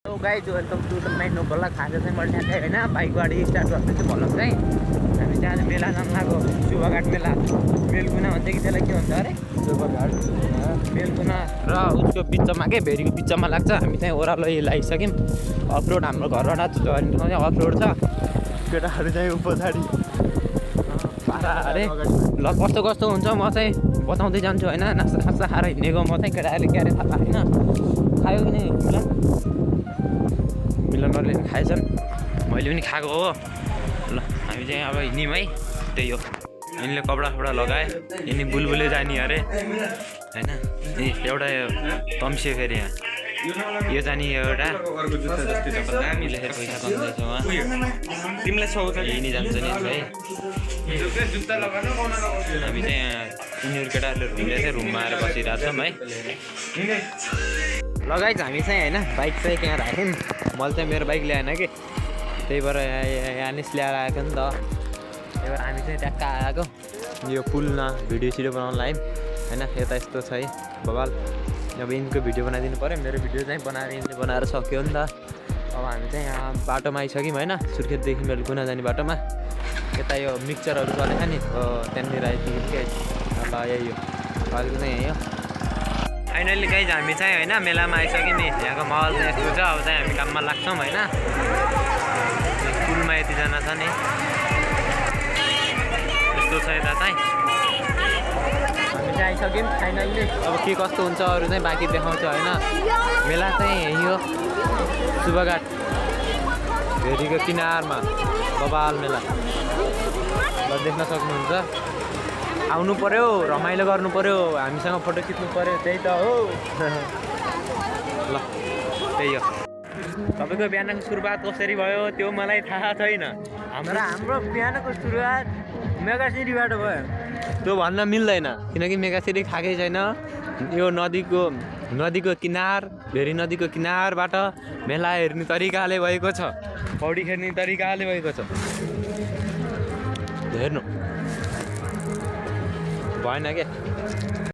तो guys welcome to the my no blog. आज चाहिँ मैले ठ्याक्कै होइन बाइक गाडी स्टार्ट गर्दैछु ब्लग चाहिँ। हामी चाहिँ आज मेला जानु लाग्यो, शुभघाट मेला। बेलकुना भन्छ कि त्यसलाई के भन्छ अरे? शुभघाट बेलकुना र उसको बिचमा के भेरीको बिचमा लाग्छ। हामी चाहिँ ओह्रालो लगाइसक्यौँ। अफरोड हाम्रो घरबाट अफरोड छ। केटाहरू चाहिँ पछाडि अरे ल कस्तो कस्तो हुन्छ म चाहिँ बताउँदै जान्छु होइन। नास्ता खास्ता खाएर हिँडेको म चाहिँ केटाहरूले क्यारे थाहा पाएन। खायो कि नै मिलनहरूले पनि खाएछन्, मैले पनि खाएको हो। ल हामी चाहिँ अब हिँड्यौँ है, त्यही हो। यिनीले कपडा लगाए, यिनी बुलबुले जाने अरे होइन। एउटा तम्सियो फेरि यहाँ यो जाने एउटा दामी लेखेर पैसा कमाउँदैछ उहाँ। तिमीलाई यिनी जान्छ नि है। हामी चाहिँ यहाँ यिनीहरू केटाहरूले रुमले चाहिँ रुममा आएर बसिरहेको छौँ है। लगाइज हामी चाहिँ होइन बाइक चाहिँ त्यहाँ राख्यौँ। मैले चाहिँ मेरो बाइक ल्याएन कि, त्यही भएर यानिस ल्याएर आएको नि त। त्यही भएर हामी चाहिँ ट्याक्क आएको यो पुलमा भिडियो सिडियो बनाउन लाग्यौँ होइन। यता यस्तो छ है बबाल। अब यिनको भिडियो बनाइदिनु पऱ्यो, मेरो भिडियो चाहिँ बनाएर सक्यो नि त। अब हामी चाहिँ यहाँ बाटोमा आइसक्यौँ होइन, सुर्खेतदेखि बेलकुना जाने बाटोमा। यता यो मिक्सचरहरू चलेको नि त्यहाँनिर आइपुग्यो कि। ल यही हो अहिलेको चाहिँ यही हो। फाइनल्ली गाइज हामी चाहिँ होइन मेलामा आइसक्यौँ नि। यहाँको माहौल चाहिँ यस्तो छ। अब चाहिँ हामी काममा लाग्छौँ होइन। पुलमा यतिजना छ नि, यस्तो छ यता चाहिँ। हामी चाहिँ आइसक्यौँ फाइनल्ली। अब के कस्तो हुन्छ अरू चाहिँ बाँकी देखाउँछ होइन। मेला चाहिँ यही हो, शुभघाट भेरीको किनारमा बबाल मेला। ल देख्न सक्नुहुन्छ। आउनु पऱ्यो, रमाइलो गर्नु पऱ्यो, हामीसँग फोटो खिच्नु पऱ्यो, त्यही त हो। ल त्यही हो। तपाईँको बिहानको सुरुवात कसरी भयो त्यो मलाई थाहा छैन। हाम्रो बिहानको सुरुवात मेगासिटीबाट भयो। त्यो भन्न मिल्दैन किनकि मेगासिटी खाएकै छैन। यो नदीको किनार, भेरी नदीको किनारबाट मेला हेर्ने तरिकाले भएको छ, पौडी खेल्ने तरिकाले भएको छ। हेर्नु भएन क्या।